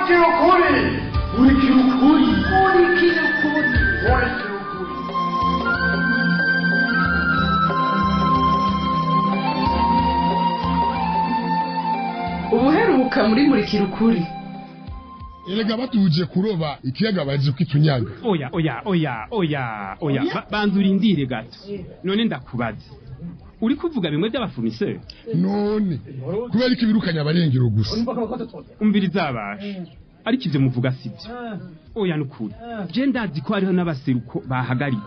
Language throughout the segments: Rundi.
Murikira ukuri. Murikira ukuri. Murikira ukuri. Murikira ukuri. Ubuheruka muri Murikira ukuri. Erega batuje kuroba ikiyaga baje kwitunyaga. Oya oya oya oya oya, banza urindire gato. None ndakubaza, uri kuvuga bimwe by'abafournisseur? None kubera iki birukanya abarengero gusa? Umviriza abasha, ariko ivyo muvuga sivyo. Oya nukuri, je ndazi ko hariho n'abaseruko bahagaritse.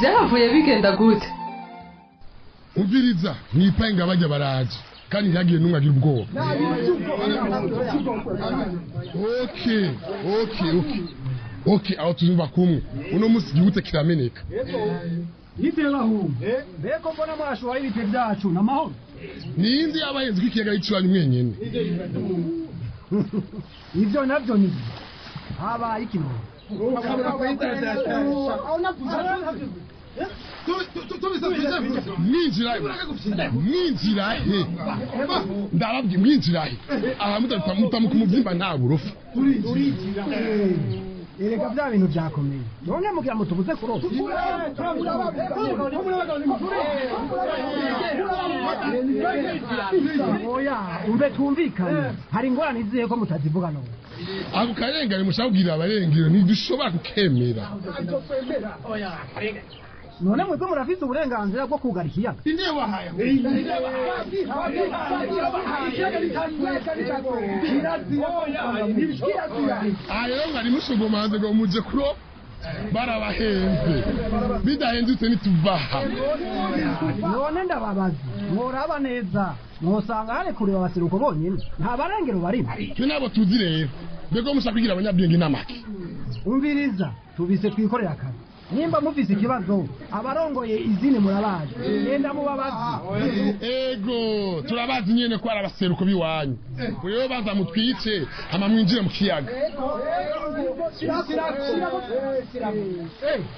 Vyahavuye bigenda gute? Umviriza, mwipenga bajya baraje kandi ntiyagiye n'umwe agira ubwoba. Okay, okay, okay. Okay, aho tuzumva kumwe. Uno musi gihute kirameneka. Niterahu. Beko mbona mwashuwa ibipe byacu namahoro. Nindi yabayenzi k'ikiyaga yicuranye mwenyene. Ivyo navyo ni habaye ikino. Mwinjira mwinjira he ndababwiye mwinjira he aha mutamuka umuvyimba nta burofa. Erega bya bintu byakomeye, none mugira mutubuze kuroba. Oya umbe twumvikane, hari ingorane izihe ko mutazivuga none? Ako karengane mushaka kugira abarengero ntidushobora kukemera. None mwebwe murafise uburenganzira bwo kugara ikiyaga? Aha rero mwari mushogomanze ngo muje kuroba, barabahenze bidahindutse ntituvaha. None ndababaza, mworaba neza mwosanga hari kureba abaseruko bonyene, nta barengero barimo. Twe nabo tuzi rero, mbega mushaka kugira abanyabwenge n'amake. Umviriza, tubise twikorera akazi. Nimba mufise ikibazo, abarongoye izine murabazi, genda mubabazi. Ego turabazi nyene ko ari abaseruko biwanyu. Rero baza mutwice hama mwinjire mu kiyaga.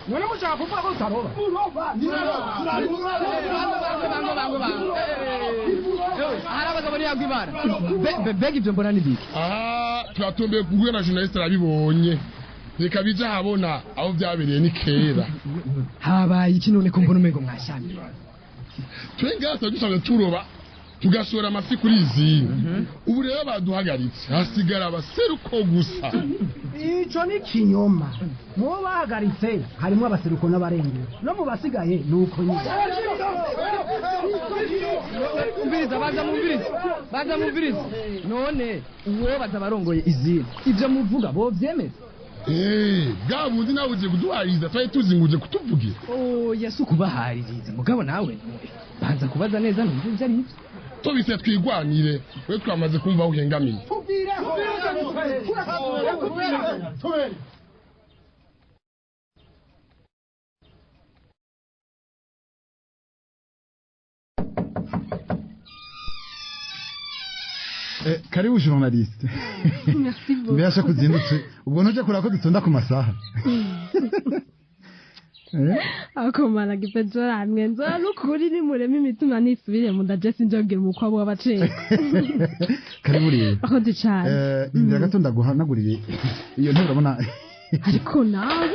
None mushaka kuvuga ko tutaroba? Hari abagabo ntiyagwa ibara. Mbega ivyo mbona ni biki? Aha turatombeye kubwe na journaliste arabibonye. Reka bija habona aho vyabereye ni kera. Habaye iki none ko mbona umengo mwashamye? Twe ngaha dusanzwe turoba tugashora amafi kuri izindi. Ubu rero baduhagaritse hasigara abaseruko gusa. Ico ni kinyoma. Mubo bahagaritse harimwo abaseruko n'abarengero, no mu basigaye nuko nyine. Umviriza, baza mumviriza, baza mumviriza. None uwo baza barongoye izindi, ivyo muvuga bo vyemeza? Bwa bundi nawe ugiye kuduhariza, twari tuzi ngo uje kutuvugira. Oya si ukubahaririza, mugabo nawe banza kubaza neza numva ivyo ari ivyo. Tubise twigwanire, we twamaze kumva aho uhengamiye. Karibu journaliste. Merci beaucoup. Mbese kuzindutse ubwo ntujya kureba ko dutonda ku masaha. Akomara gipedzora nzora nukuri nimurema imitima nisubire mu ndaje sinjongera umukwa w'abaceka. Karibu rero. Akoze cyane. Indira gato ndaguhanagurire iyo ntebe urabona. Ariko nawe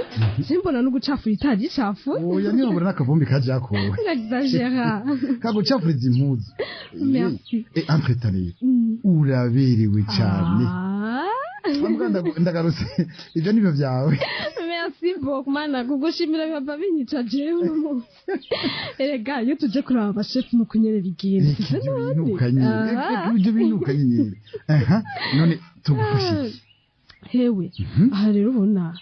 simbona no gucafura itari icafu. Oya ntibabura n'akavumbi kajakowe. Exagera. Kagucafuriza impuzu. Merci. Entre rero uraberewe cyane. Ndagarutse ibyo nibyo byawe. Merci beaucoup mana kugushimira baba binyica jewe uno munsi. Erega iyo tuje kuraba abashefu mu kunyere bigira. Ibyo binukanye nyine. Aha none tugufashe iki? Hewe aha rero ubona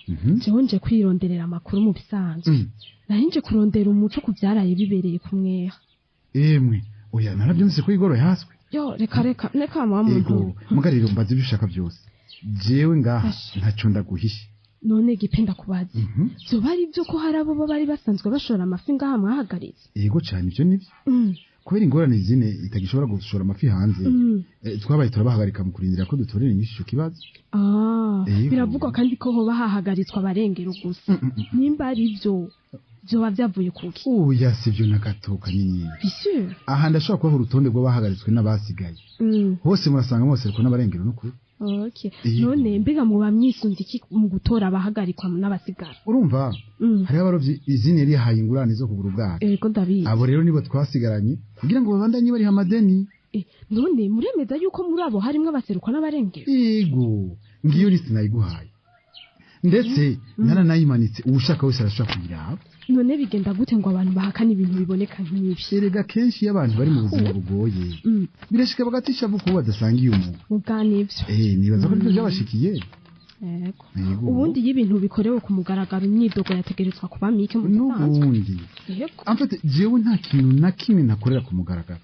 jewe nje kwironderera amakuru mu bisanzwe. Nari nje kurondera umuco ku byaraye bibereye ku mweha. Emwe oya narabyumvise ko igoroye haswe. Yo reka reka reka mama muntu. Mugariro mbaza ibyo ushaka byose. Jewe ngaha ntaco ndaguhishe. None gipenda kubaza, vyoba ari vyo ko hari abo bari basanzwe bashora amafi ngaha mwahagaritse? Yego cane ivyo nivyo. Kubera ingorane zine itagishobora gushora amafi hanze, twabaye turabahagarika mu kurindira ko dutorera inyishu ico kibazo. Biravugwa kandi ko hoba hahagaritswe abarengero gusa. Nimba ari vyo Vyoba vyavuye kuki? Oya, sivyo na gato, Kanyenyeri. Bien sûr. Aha ndashobora kubaha urutonde rw'abahagaritswe n'abasigaye. Hose murasanga abaseruko n'abarengero n'ukuri. Okay. Yego. None mbega muba mwisunze iki mu gutora abahagarikwa n'abasigara? Urumva, hariho abarovyi izina yari yahaye ingurane zo kugura ubwato. Ego, ndabizi. Abo rero nibo twasigaranye kugira ngo babandanye bariha amadeni. None muremeza yuko muri abo harimwo abaseruko n'abarengero? Yego, ngiyo liste nayiguhaye, ndetse naranayimanitse, uwushaka wese arashobora kuyiraba. None bigenda gute ngo abantu bahakane ibintu biboneka nk'ibi? Erega kenshi iyo abantu bari mu buzima bugoye, birashika bagatisha kuko badasangiye umuntu. Ubwa nivyo. Nibaza ko nibyo byabashikiye. Yego. Yego. Ubundi iyo ibintu bikorewe ku mugaragaro, imyidogo yategerezwa kuba mike mu bisanzwe. N'ubundi, Yego. en fait, jewe nta kintu na kimwe ntakorera ku mugaragaro.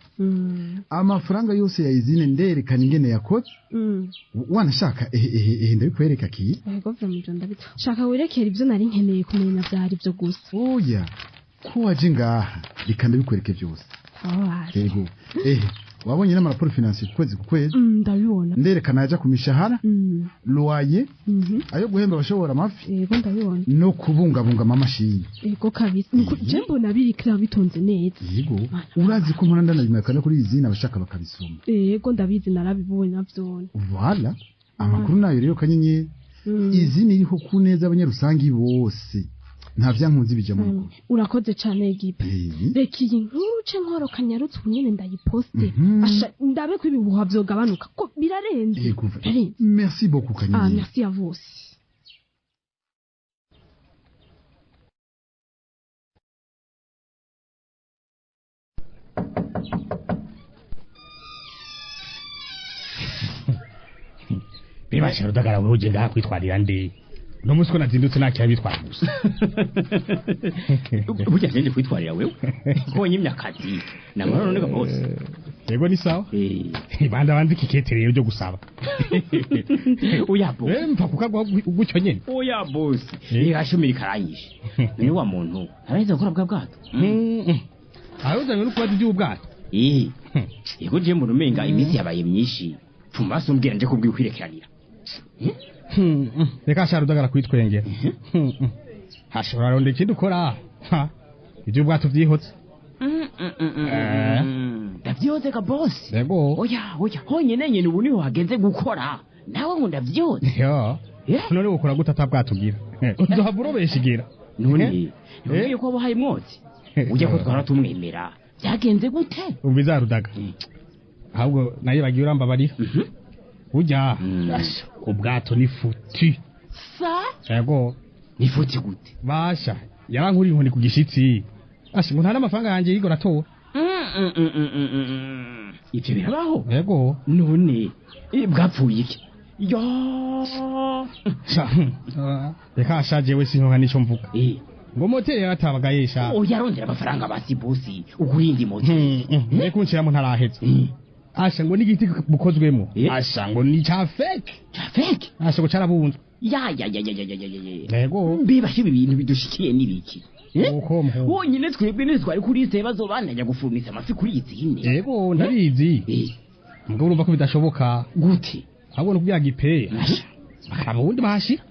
Amafaranga yose ya izine nderekana ingene yakoze. Wanashaka, ehe ehe ehe, ndabikwereka kiye. Yego, vraiment ivyo ndabizi. Shaka werekera ivyo nari nkeneye kumenya, vyari ivyo gusa. Oya, ko waje ngaha, reka ndabikwereke byose. Abazi. Yego, ehe, wabonye n'amaraporo financier ku kwezi ku kwezi. Ndabibona. Nderekana yaja ku mishahara, loyer, ayo guhemba abashobora amafi, Yego, ndabibona. no kubungabunga amamashini. Yego kabisa. Je mbona biri clair, bitonze neza. Yego, urazi ko mpora ndanabimakana kuri izina, abashaka bakabisoma. Yego, ndabizi, narabibonye navyone. Voilà, amakuru nayo rero, Kanyenyeri. Izina iriho ku neza abanyarusangi bose, nta vyankunzi bijamo. Urakoze cane, Gipe. Reka iyi nkuru ce nkoroka nyarutse ubu nyene ndayiposte. Asha ndabe ko ibihuha vyogabanuka ko birarenze. Yego. Birarenze. Merci beaucoup, Ah, Kanyenyeri. merci à vous aussi. Bibasha Rudagara, wewe uje ngaha kwitwarira nde? Uno munsi ko nazindutse nakira bitwara gusa. Burya nje kwitwarira wewe ko nyimye akazi namara none bose. Yego, ni sawa. Banda banze ikikete rero ryo gusaba. Oya boss. Mpa kukagwa gutyo nyene. Oya boss, nihashumira ikaranyishe ni wa muntu araheza gukora bwa bwato. Aho uzanywe no kubaza iby'ubwato? Yego, je mbona umenga iminsi yabaye myinshi, pfuma umbwira nje kubwiye ukwirekeranira. Reka sha Rudagara kwitwengera. Hashobora ronda ikindi ukora. Ha, iby'ubwato vyihotse. Ndavyoze ka boss. Yego. Oya oya, honyene nyene ubu niho hageze gukora, nawe ngo ndavyoze. Yo. None ukora gute atabwato ugira? Uzohava urobesha igira. None ntumbwiye ko wabahaye umwotsi ujya ko twara tumwemera, byagenze gute? Umva Rudaga, ahubwo nayo bagiye urambabarira burya. Asha, ubwato ni foutu. Sa? Yego. Ni foutu gute? Basha yarankuriye inkoni ku gishitsi. Asha, ngo nta n'amafaranga yanjye yigo natora. Ivyo birabaho? Yego. None bwapfuye iki? Yo. Sha, reka sha, jewe sinkonka nico mvuga. Ngo moteri yaratabagaye sha. Oya, arondera amafaranga basi bosi, ugurinde moteri. Reka unshiramo ntaraheza. Asha, ngo n'igiti bukozwemo, asha, ngo ni ca fake. Ca fake? Asha, ngo carabunzwe. Ya ya ya ya ya ya ya ya. Yego. Mbibashe ibi bintu bidushikiye n'ibiki? Uko mho. Wonyine twebwe ntitwari kuri ise bazobandanya gufumisa amafi kuri izine. Yego, ndabizi. Mugabo urumva ko bidashoboka. Gute? Ahubwo no kubyaga ipe. Bakaraba ubundi bahashira.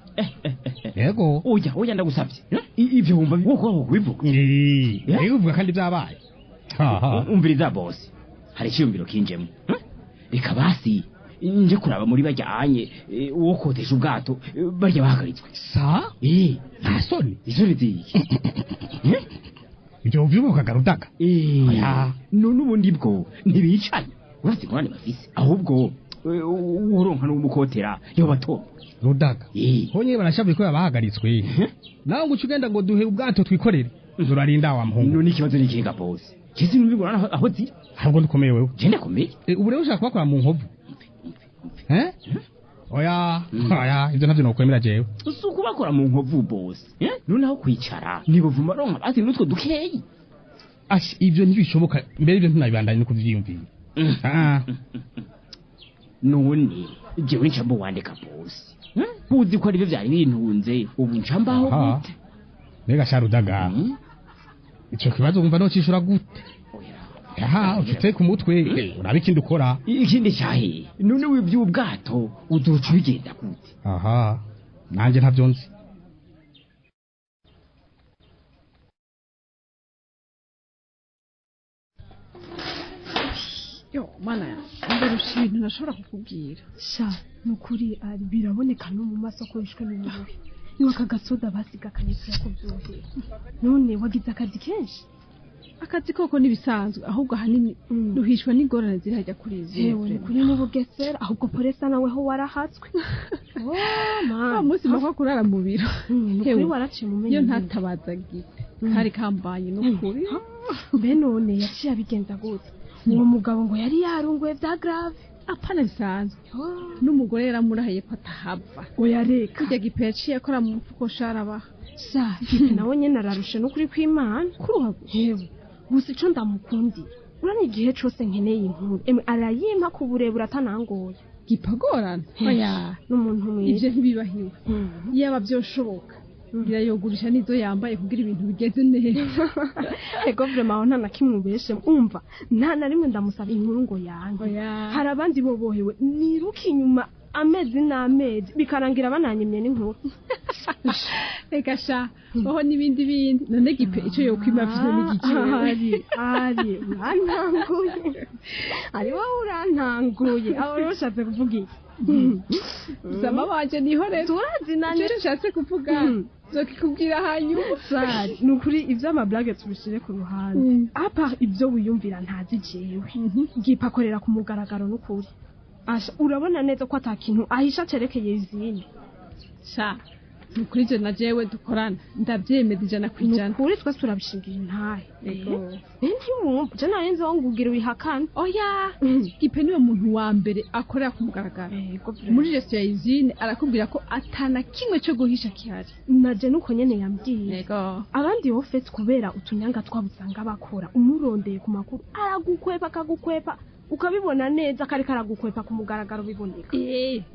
Yego. Oya oya, ndagusabye. Ivyo wumva wokora kubivuga? Eh, uvuga kandi byabaye. Umviriza boss. Hari icyumviro kinjemo. Reka basi nje kuraba muri barya anye uwo kodesha ubwato, barya bahagaritswe. Sa? Nta soni. Isoni ziki? Ibyo uvyubukaga Rudaga. Oya, none ubundi bwo ntibicaye. Urazi ingorane bafise. Ahubwo uronka n'umukotera yo bato. Rudaga. Honye barashavuye ko yabahagaritswe. Nawe ngo ucugenda ngo duhe ubwato twikorere. Urarinda wa muhungu. None ikibazo ni ikihe boss? Kizi n'ubigorana aho ziri. Ahubwo ndukomeye wewe. Je ndakomeye. Ubu rero ushaka kubakora mu nkovu. Eh? Oya, oya, ibyo ntavyo nokwemera jewe. Si ukubakora mu nkovu boss. None aho kwicara ntibuvuma ronka basi n'utwo dukeyi. Ash, ibyo ntibishoboka, mbere ibyo ntunabibandanye no kuvyiyumvira. Ah. None jewe nca wandika boss. Uzi ko arivyo vyari bintunze, ubu nca mbaho gute? Mbega sha Rudaga. Ico kibazo wumva nocishura gute? Aha, ufite ku mutwe, uraba ikindi ukora. Ikindi cyahe? None w'iby'ubwato uzoca ubigenda gute? Aha, nanjye ntavyo nzi. Yo mana ndarusha ibintu nashobora kukubwira. Sha nukuri ari biraboneka no mu maso ko yishwe n'uburuhe. Niba aka gasoda basiga akanyepfira ko byuhira. None wagize akazi kenshi? Akazi koko nibisanzwe ahubwo ahanini ruhishwa n'ingorane ziri hajya kuri izi. Yewe kuri n'ubugesera ahubwo polisa nawe ho warahatswe. Oh man. Umunsi mako kurara mu biro. Nukuri waraciye mu menyo. Iyo ntatabaza gite. Kari kambanye n'ukuri. Mbe none yaciye abigenza gute? Uwo mugabo ngo yari yarunguye bya grave. Apana bisanzwe. N'umugore yaramurahiye ko atahava. Oya reka. Kurya gipe yaciye akora mu mufuko sharabaha. Sha, gipe nawe nyene ararushe n'ukuri kw'Imana. Kuruha yewe. Gusa ico ndamukundira. Urani igihe cose nkeneye inkuru. Emwe arayimpa ku burebure atanangoye. Gipagorana. Oya. N'umuntu mwiza. Ivyo ntibibahiwe. Yaba byoshoboka. Birayogurisha nizo yambaye kugira ibintu bigeze neza. Ego vraiment nta na kimwe ubeshe umva nta na rimwe ndamusaba inkuru ngo yange. Hari abandi bobohewe niruka inyuma amezi n'amezi bikarangira bananyimye n'inkuru. Reka sha oho n'ibindi bindi none gipe ico yokwima afise n'igiki. Ari urantanguye. Ari wowe urantanguye aho rero ushatse kuvuga iki? Sama wanje nihore turazinanye. Icyo nshatse kuvuga nzokikubwira hanyuma. Sari nukuri ivy'amablage tubishire ku ruhande. Apa ibyo wiyumvira ntazi jewe. Gipa akorera ku mugaragaro n'ukuri. Asha urabona neza ko atakintu ahisha cerekeye izindi. Sha nukuri je na jewe dukorana ndabyemeza 100%. Nukuri twese turabishingira intahe. Ntiwumva je narenze aho ngugira ubihakana. Oya Gipe niwe muntu wa mbere akorera ku mugaragaro. Muri gestion ya usine arakubwira ko atana kimwe cyo guhisha kihari. Naje nuko nyene yambwiye. Yego. Abandi ofete kubera utunyanga twabusanga bakora umurondeye ku makuru aragukwepa akagukwepa ukabibona neza kari karagukwepa ku mugaragaro biboneka.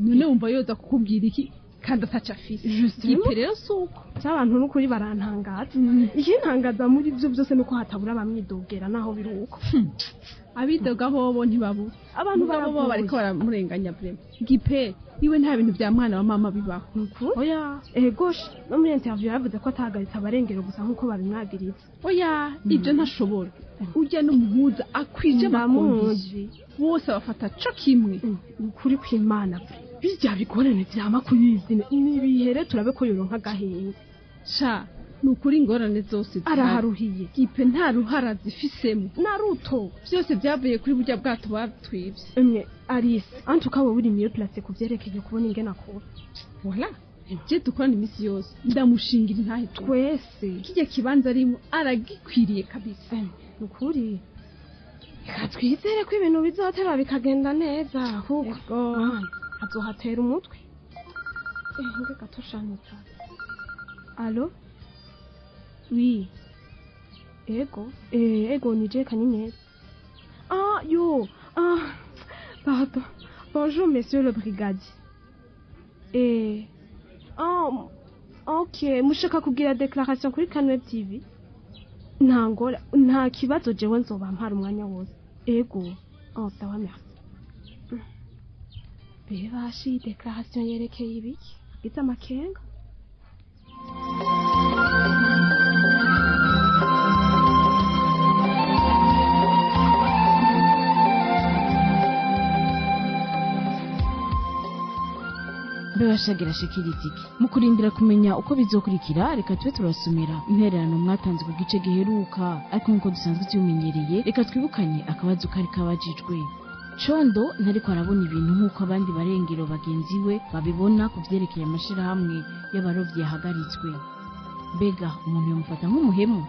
None wumva yoza kukubwira iki kandi ataca afise. Gipe rero suko cy'abantu n'ukuri barantangaza. Ikintangaza muri byo byose nuko hatabura bamwidogera naho biri uko. Abidoga bobo ntibabura. Abantu bobo bariko baramurenganya vraiment. Gipe iwe nta bintu bya mwana wa mama bibaho. Oya egoshe no muri interview yavuze ko atahagaritse abarengero gusa nkuko babimwagiriza. Oya ibyo ntashobora. Ujya n'umuhuza akwije amakondition bose abafata co kimwe. Ukuri kw'Imana bijya bigorane vyama kuyizina nibihere turabe ko yoronka gahinga. Sha nukuri ingorane zose araharuhiye. Gipe nta ruhara zifisemo na ruto byose byavuye kuri burya bwato batwibye. Emwe Alice antuka wowe uri mieux placé kuvyerekeye kubona ingene akura. Voilà je dukorana imisi yose ndamushingira intahe twese. Kijya kibanza arimo aragikwiriye kabisa. Nukuri reka twizere ko ibintu bizoteba bikagenda neza kuko azohatera umutwe. Nge gato. Allo? Oui. Ego. Ego ni je Kanyenyeri. Ah yo. Ah pardon. Bonjour monsieur le brigadier. Ah OK, mushaka kugira déclaration kuri Kanweb TV. Ntangora nta kibazo jewe nzoba mpara umwanya wose. Ego. Oh ça va merci. Bebashi déclaration yerekeye ibiki? Iza makenga. Bebashagira shikiriza iki mu kurindira kumenya uko bizokurikira reka tube turasomera intererano mwatanze ku gice giheruka ariko nkuko dusanzwe tubimenyereye reka twibukanye akabazo kari kabajijwe. Condo ntariko arabona ibintu nk'uko abandi barengero bagenzi we babibona ku vyerekeye amashirahamwe y'abarovyi yahagaritswe. Mbega umuntu yamufata nk'umuhemu?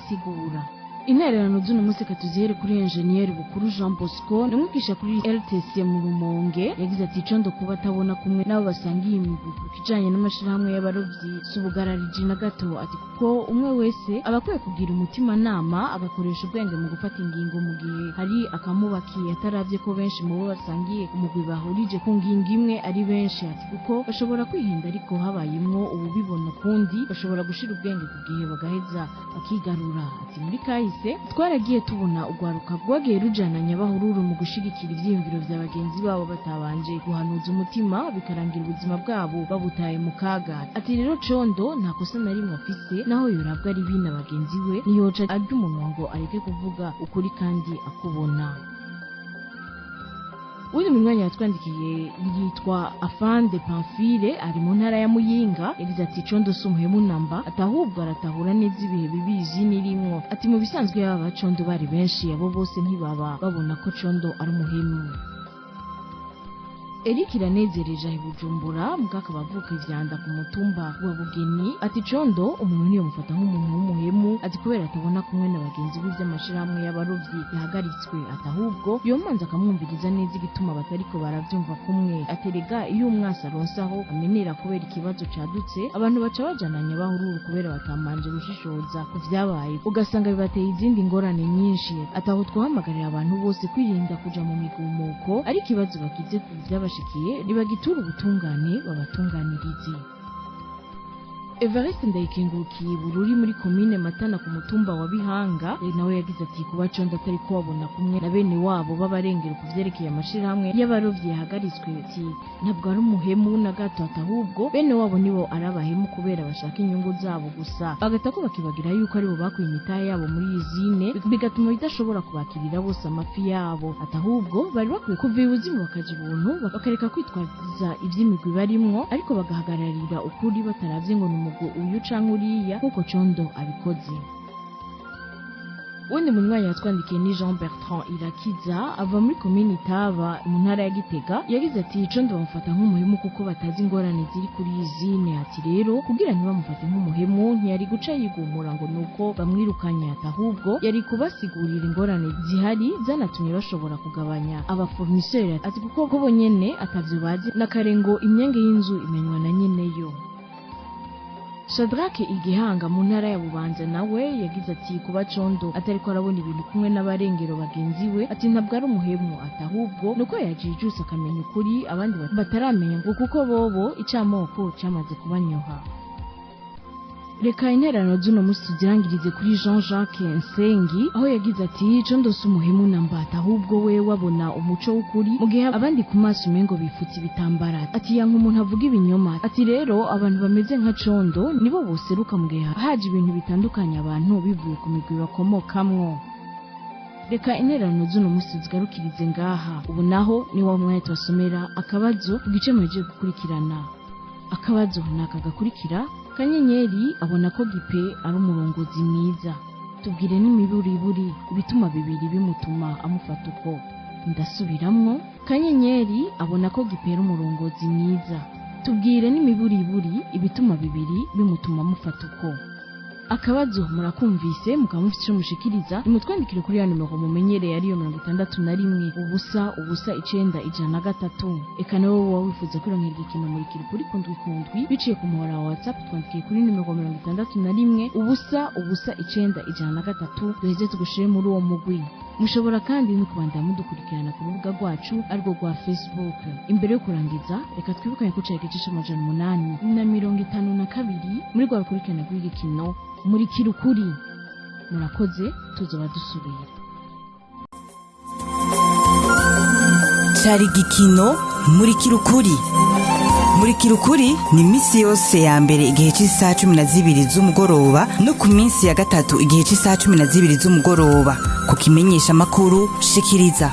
Sigura. Intererano z'uno munsi katuzihere kuri engineer Bukuru Jean Bosco namwigisha kuri LTC mu Rumonge yagize ati Condo kuba atabona kumwe nabo basangiye imigwi kijanye n'amashirahamwe y'abarovyi subugarariji na gato ati kuko umwe wese abakwiye kugira umutima nama agakoresha ubwenge mu gufata ingingo mu gihe hari akamubakiye ataravye ko benshi mu bo basangiye umugwi bahurije ku ngingo imwe ari benshi ati kuko bashobora kwihenda ariko habayemwo ububibona kundi bashobora gushira ubwenge ku gihe bagaheza bakigarura ati muri kahise twaragiye tubona urwaruka rwagiye rujana nyabahururu mu gushigikira ivyiyumviro vya bagenzi babo batabanje guhanuza umutima bikarangira ubuzima bwabo babutaye mu kaga ati rero Condo nta kosa na rimwe afise naho yorabwa ari bina bagenzi we niyoca arya umunwa ngo areke kuvuga ukuri kandi akubona. Undi munywanyi yatwandikiye yitwa Afande Pamphile, ari mu ntara ya Muyinga. Yagize ati Condo si umuhemu namba, atahubwo aratahura neza ibihe bibi izini irimwo. Ati mu bisanzwe yaba abacondo bari benshi, abo bose ntibaba babona ko Condo ari umuhemu. Eric iranezereje aho i Bujumbura, mugaka abavuka ivyanda ku mutumba wa Bugeni. Ati Condo umuntu ntiyomufata nk'umuntu w'umuhemu, ati kubera atabona kumwe na bagenzi be ivy'amashirahamwe y'abarovyi yahagaritswe, ati ahubwo yomanza akamwumviriza neza igituma batariko baravyumva kumwe. Aterega iyo umwasi aronse aho amenera kubera ikibazo cadutse, abantu baca bajananya bahururu kubera batamanje gushishoza ku vyabaye, ugasanga bibateye izindi ngorane nyinshi. Ataho twahamagarira abantu bose kwirinda kuja mu migumuko, ariko ikibazo bagize ku vyabashikiye nibagitura ubutungane babatunganirize. Evariste Ndayikengurukiye Bururi muri komine Matana ku mutumba wa Bihanga, nawe yagize ati kuba Condo atari ko babona kumwe na bene wabo b'abarengero ku vyerekeye amashirahamwe y'abarovyi yahagaritswe, ati ntabwo ari umuhemu na gato, ati ahubwo bene wabo nibo ari abahemu kubera bashaka inyungu zabo gusa, bagahita ko bakibagira yuko aribo bakuye imitahe yabo muri izine, bigatuma bidashobora kubakirira bose amafi yabo. Ati ahubwo bari bakwiye kuva ibuzimu bakaja ibuntu, bakareka kwitwaza ivy'imigwi barimwo, ariko bagahagararira ukuri bataravye ngo ni umugwi uyu canke uriya, nk'uko Condo abikoze. Uwundi munywanyi yatwandikiye ni Jean Bertrand Irakiza, ava muri komini Itaba mu ntara ya Gitega. Yagize ati Condo bamufata nk'umuhemu kuko batazi ingorane ziri kuri izine. Ati rero kugira ntibamufate nk'umuhemu ntiyari guca yigumura ngo nuko bamwirukanye, ati ahubwo yari kubasigurira ingorane zihari zanatumye bashobora kugabanya abafournisseur, ati kuko ko bonyene atavyo bazi na kare ngo imyenge y'inzu imenywa na nyeneyo. Shadrake Igihanga mu ntara ya Bubanza nawe yagize ati kuba Condo atariko arabona ibintu kumwe n'abarengero bagenzi we, ati ntabwo ari umuhemu, ati ahubwo nuko yajijuse akamenya ukuri abandi bataramenya, ngo kuko bobo icamoko camaze kubanyoha. Reka intererano z'uno munsi tuzirangirize kuri Jean Jacques Nsengi, aho yagize ati Condo si umuhemu na mbata, ahubwo we wabona umuco w'ukuri mu gihe abandi ku maso umengo bifutse ibitambara. Ati yanka umuntu avuga ibinyoma, ati rero abantu bameze nka Condo nibo boseruka mu gihe haje ibintu bitandukanye abantu bivuye ku migwi bakomokamwo. Reka intererano z'uno munsi tuzigarukirize ngaha. Ubu naho ni wa mwanya tubasomera akabazo ku gice muhejeje gukurikirana. Akabazo naka gakurikira: Kanyenyeri abona ko Gipe ari umurongozi mwiza, tubwire n'imiburiburi ibituma bibiri bimutuma amufata uko. Ndasubiramwo, Kanyenyeri abona ko Gipe ari umurongozi mwiza, tubwire n'imiburiburi ibituma bibiri bimutuma amufata uko. Akabazo murakumvise, mukaba mufite ico mushikiriza, nimutwandikire kuri ya nimero mumenyereye ariyo 61 0 0 9 103. Eka nawe woba wifuza kwironkera igikino murikira kuri kundwi kundwi biciye ku muhora wa WhatsApp, twandikiye kuri nimero 61 0 0 9 103, duheze tugushire muri uwo mugwi. Mushobora kandi no kubandanya mudukurikirana ku rubuga rwacu arirwo rwa Facebook. Imbere yo kurangiza, reka twibukanye ko cari igice c'852 muri rwa rukurikirane rw'igikino Murikira Ukuri. Murakoze, tuzoba dusubira. Cari igikino Murikira Ukuri. Murikira Ukuri ni iminsi yose ya mbere igihe cy'isaha 12 z'umugoroba no ku minsi ya gatatu igihe cy'isaha 12 z'umugoroba ku kimenyesha makuru shikiriza.